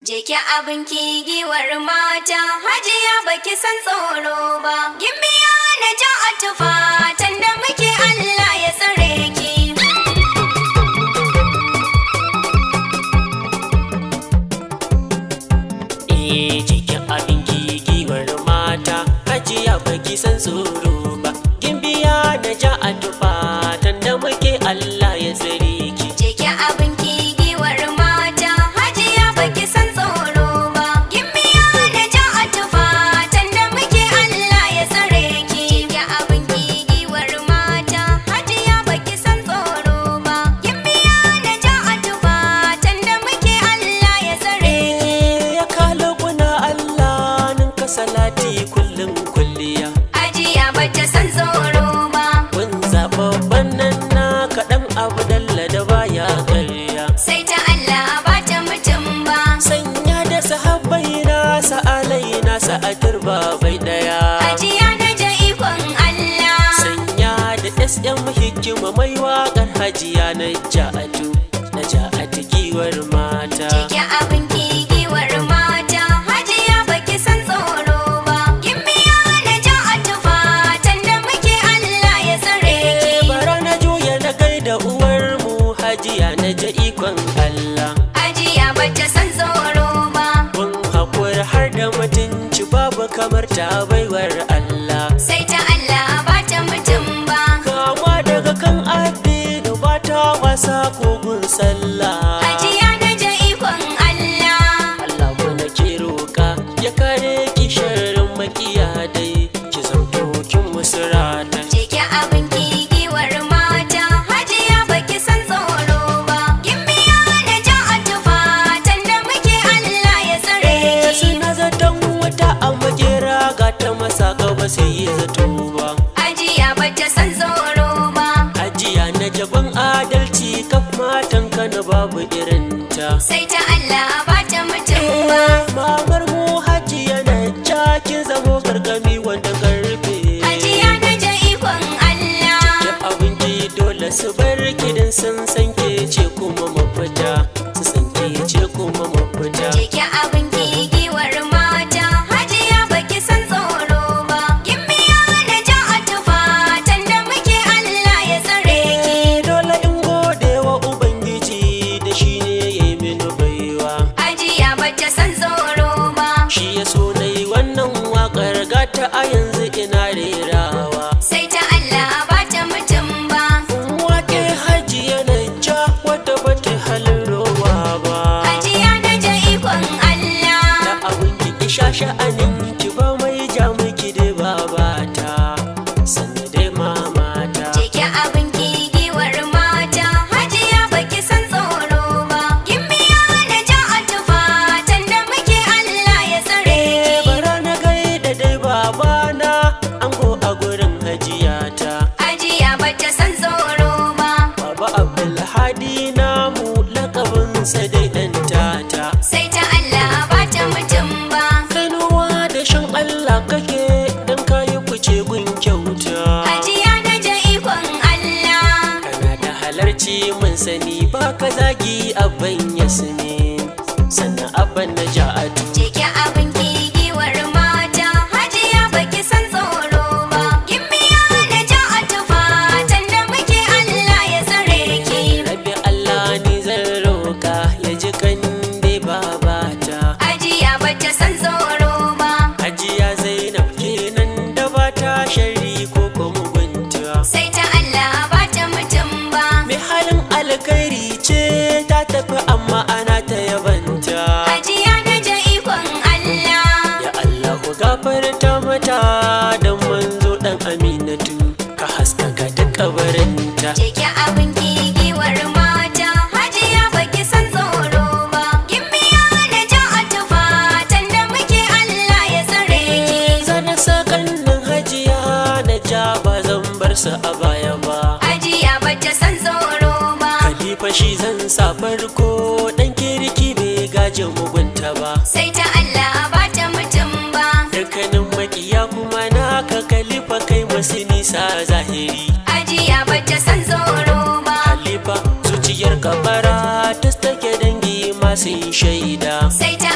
Jeki abinki giwar mata, Hajiya baki san tsoro ba. Gimbiya na ja a tufa, tanda muke Allah ya tsare ki. Eh, cikin abin gigiwar mata, Hajiya baki san tsoro ba. Gimbiya na ja a tufa, tanda muke Allah ya tsare ki. Jeki abinki giwar mata, Hajiya baki san tsoro ba. Gimbiya na ja a tufa, tanda muke Allah ya tsare ki. Jeki abinki giwar mata, Hajiya baki san tsoro ba. Gimbiya na ja a tufa, tanda muke Allah ya tsare ki. Eh, ya kalo kuna Allah ninka salati kullum kulliya. Hajiya bata san tsoro ba, Kun zaɓaɓɓen nan na kaɗan Abdalla da baya ƙarya. sai ta Allah ba ta mutum ba. Sanya da sahabbai na sa'alai na sa'atar bai ɗaya. Hajiya na ja ikon Allah. Sanya da SM hikima mai waƙar Hajiya na ja'atu, na ja'atu giwar mata. Jeki abin giwar mata, Hajiya baki san tsoro ba. Gimbiya na ja a tufa, tanda muke Allah ya tsare ki. Bara na juya na gaida uwarmu Hajiya na ja ikon Allah. Hajiya bata san tsoro ba, Kun haƙura har da mutunci babu kamar ta baiwar Allah. sai ta Allah ba ta mutum ba. Kama daga kan addini ba ta wasa kogun sallah. Hajiya na ja ikon Allah. Allah mu nake roƙa ya kare ki sharrin makiya dai ki zamto kin musurata. Jeki abin giwar mata, Hajiya baki san tsoro ba. Gimbiya na ja a tufa, tanda muke Allah ya tsare ki. Suna zaton wata a makera ga ta masaka ba su yi zato ba. Hajiya bata san tsoro ba, Hajiya na jaban adalci kaf matan Kano babu irinta. sai ta Allah ba ta mutum ba. Mamar mu Hajiya na ja kin zamo gargami wanda karfe. Hajiya na ja ikon Allah. Da abinci dole su bar kidan sun san ke ce kuma mafita. Su san ke ce kuma mafita. Jeki abin giwar mata, Hajiya baki san tsoro ba. Gimbiya na ja a tufa, tanda muke Allah ya tsare ki. Eh, dole in gode wa Ubangiji da shi ne ya yi mini baiwa. Hajiya bata san tsoro ba. Shi ya so na yi wannan waƙar gata a yanzu ina rerawa. Sai ta Allah ba ta mutum ba. Wake Hajiya na ja wadda ba ta halin rowa ba. Hajiya na ja ikon Allah. Da abin ki sha sha'anin ki ba mai ja miki dai babata. Sannu dai mamata. Jeki abin giwar mata, Hajiya baki san tsoro ba. Gimbiya na ja a tufa, tanda muke Allah ya tsare Eh, ki. bara na gaida dai babana ango a gurin hajiyata. Hajiya bata san tsoro ba, Baba Abdulhadi namu lakabinsa dai ɗan tata. sai ta Allah ba ta mutum ba. Kanuwa da shan Allah kake dan kayi kuce gun kyauta. Hajiya na ja ikon Allah. Kana da halarci mun sani ba ka zagi abban yasmin sannan abban na ja'atu. Jeki abin giwar mata, Hajiya baki san tsoro ba. Gimbiya na ja a tufa, tanda muke Allah ya tsare ki. Rabbi Allah ni zan roka ya ji kan dai babata. Hajiya bata san tsoro ba, Hajiya Zainab kenan da ba ta shari ko ko mugunta. sai ta Allah ba ta mutum ba. Mai halin alkhairi ce ta tafi amma ana ta yabanta. Hajiya na ja ikon Allah. Ya Allah ku gafarta mata don manzo dan Aminatu ka haskaka duk kabarinta. Jeki abin giwar mata, Hajiya baki san tsoro ba. Gimbiya na ja a tufa, tanda muke Allah ya tsare ki. Zana sakannin Hajiya na ja ba zan bar su a baya ba. Hajiya bata san tsoro ba, Khalifa shi zan sa farko dan kirki bai gaje mugunta ba. sai ta Allah ba ta mutum ba. Dukkanin makiya kuma naka Khalifa kai masu nisa zahiri. Hajiya bata san tsoro ba, Khalifa zuciyar kabara ta take dangi masu shaida. sai ta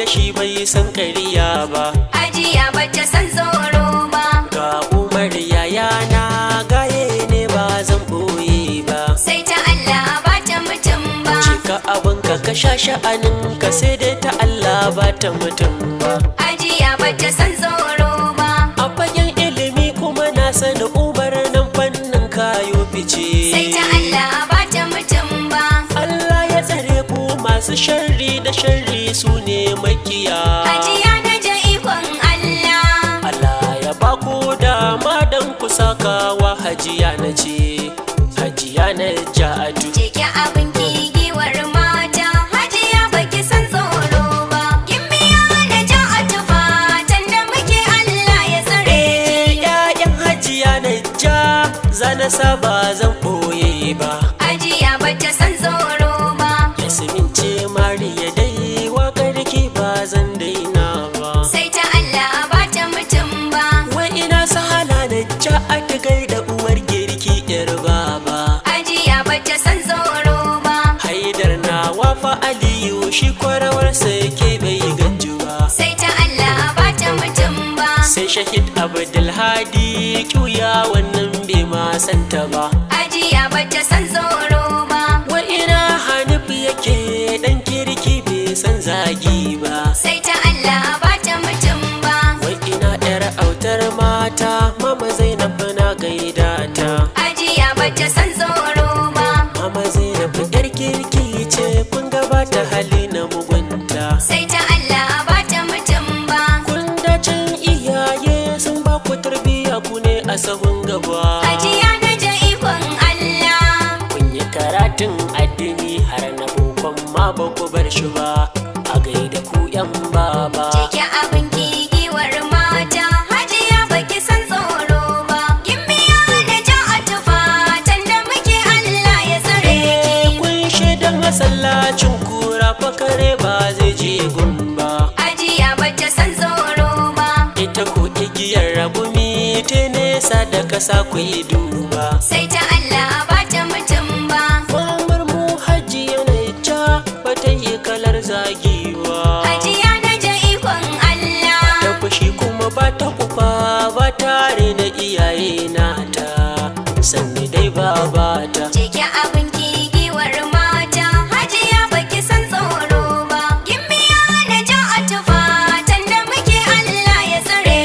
da shi bai san ƙarya ba. Hajiya bata san tsoro ba. Ga Umar yayana, gaye ne ba zan ɓoye ba. Sai ta Allah ba ta mutum ba. Cika abinka ka sha sha'aninka, sai dai ta Allah ba ta mutum ba. Hajiya bata san tsoro ba. A fagen ilimi kuma na sani Umar nan fannin kayo fice. Sai ta Allah ba ta mutum ba. Allah ya tsare ku masu sharri da sharri su ne makiya. Hajiya na ja ikon Allah. Allah ya ba ku dama don ku sakawa Hajiya na ce, Hajiya na Ja'atu. Cike abin gigiwar mata, Hajiya baki san tsoro ba. Gimbiya na ja a tufatan da muke, Allah ya tsare. Eh, 'ya'yan Hajiya na ja zana saba zan ɓoye ba. Hajiya bata san tsoro ba. Yasmin ce Mariya dai waƙar ki ba zan daina ba. Sai ta Allah ba ta mutum ba. Wai ina sahala na ja a ta gaida uwar girki yar baba. Hajiya bata san tsoro ba. Haidar na wafa Aliyu shi kwarawarsa yake bai gaji ba. Sai ta Allah ba ta mutum ba. Sai Shahid Abdulhadi kyuya wannan bai ma santa ba. Hajiya bata san tsoro ba. Wai ina Hanifi yake, dan kirki bai san zagi ba. Sai ta Allah ba ta mutum ba. Wai ina yar autar mata, Mama Zainab, na gaida ta. Hajiya bata san tsoro ba. Mama Zainab yar kirki ce, kun gabata hali na mugunta. Sai ta Allah ba ta mutum ba. Kun dacin iyaye sun ba ku tarbiyya, ku ne a sahun gaba. Hajiya na ja ikon Allah. Kun yi karatun addini har na bokon ma ba ku bar shi ba. A gaida ku yan baba. Cike abin gigiwar mata, Hajiya baki san tsoro ba. Gimbiya na ja a tufatan da muke, Allah ya tsare Eh, ki. kun shaida masallacin kura fa kare ba zai je gumba. Hajiya bata san tsoro ba. Ita ko igiyar ragumi ta nesa da kasa ku yi duba. Sai ta Allah ba ta mutum ba. Mamar mu Hajiya na ja ba ta yi kalar zagiwa. Hajiya na ja ikon Allah. Ta fushi kuma ba ta kufa ba tare da iyaye nata, sanni dai babata. Cike abin gigiwar mata, Hajiya baki san tsoro ba. Gimbiya na ja a tufatan da muke, Allah ya tsare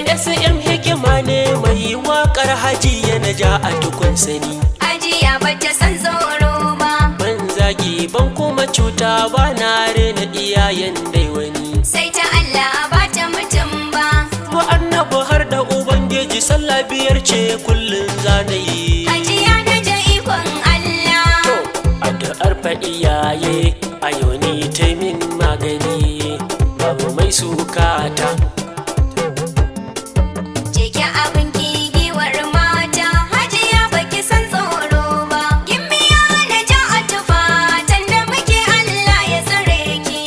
ki. SM Hikima ne mai waƙar Hajiya na ja a tukun sani. Hajiya bata san tsoro ba. Ban zagi ban kuma cuta ba na rena iyayen dai wani. Sai ta Allah ba ta mutum ba. Mu annabi har da Ubangiji, sallah biyar ce kullum zanayi. Hajiya na ja ikon Allah. To, addu'ar fa iyaye a yau ni ta min magani, babu mai sukata. Cike abin gigiwar mata, Hajiya baki san tsoro ba. Gimbiya na ja a tufatan da muke, Allah ya tsare ki.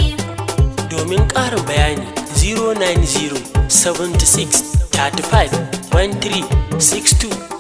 Domin ƙarin bayani, 090 76 35 13 62.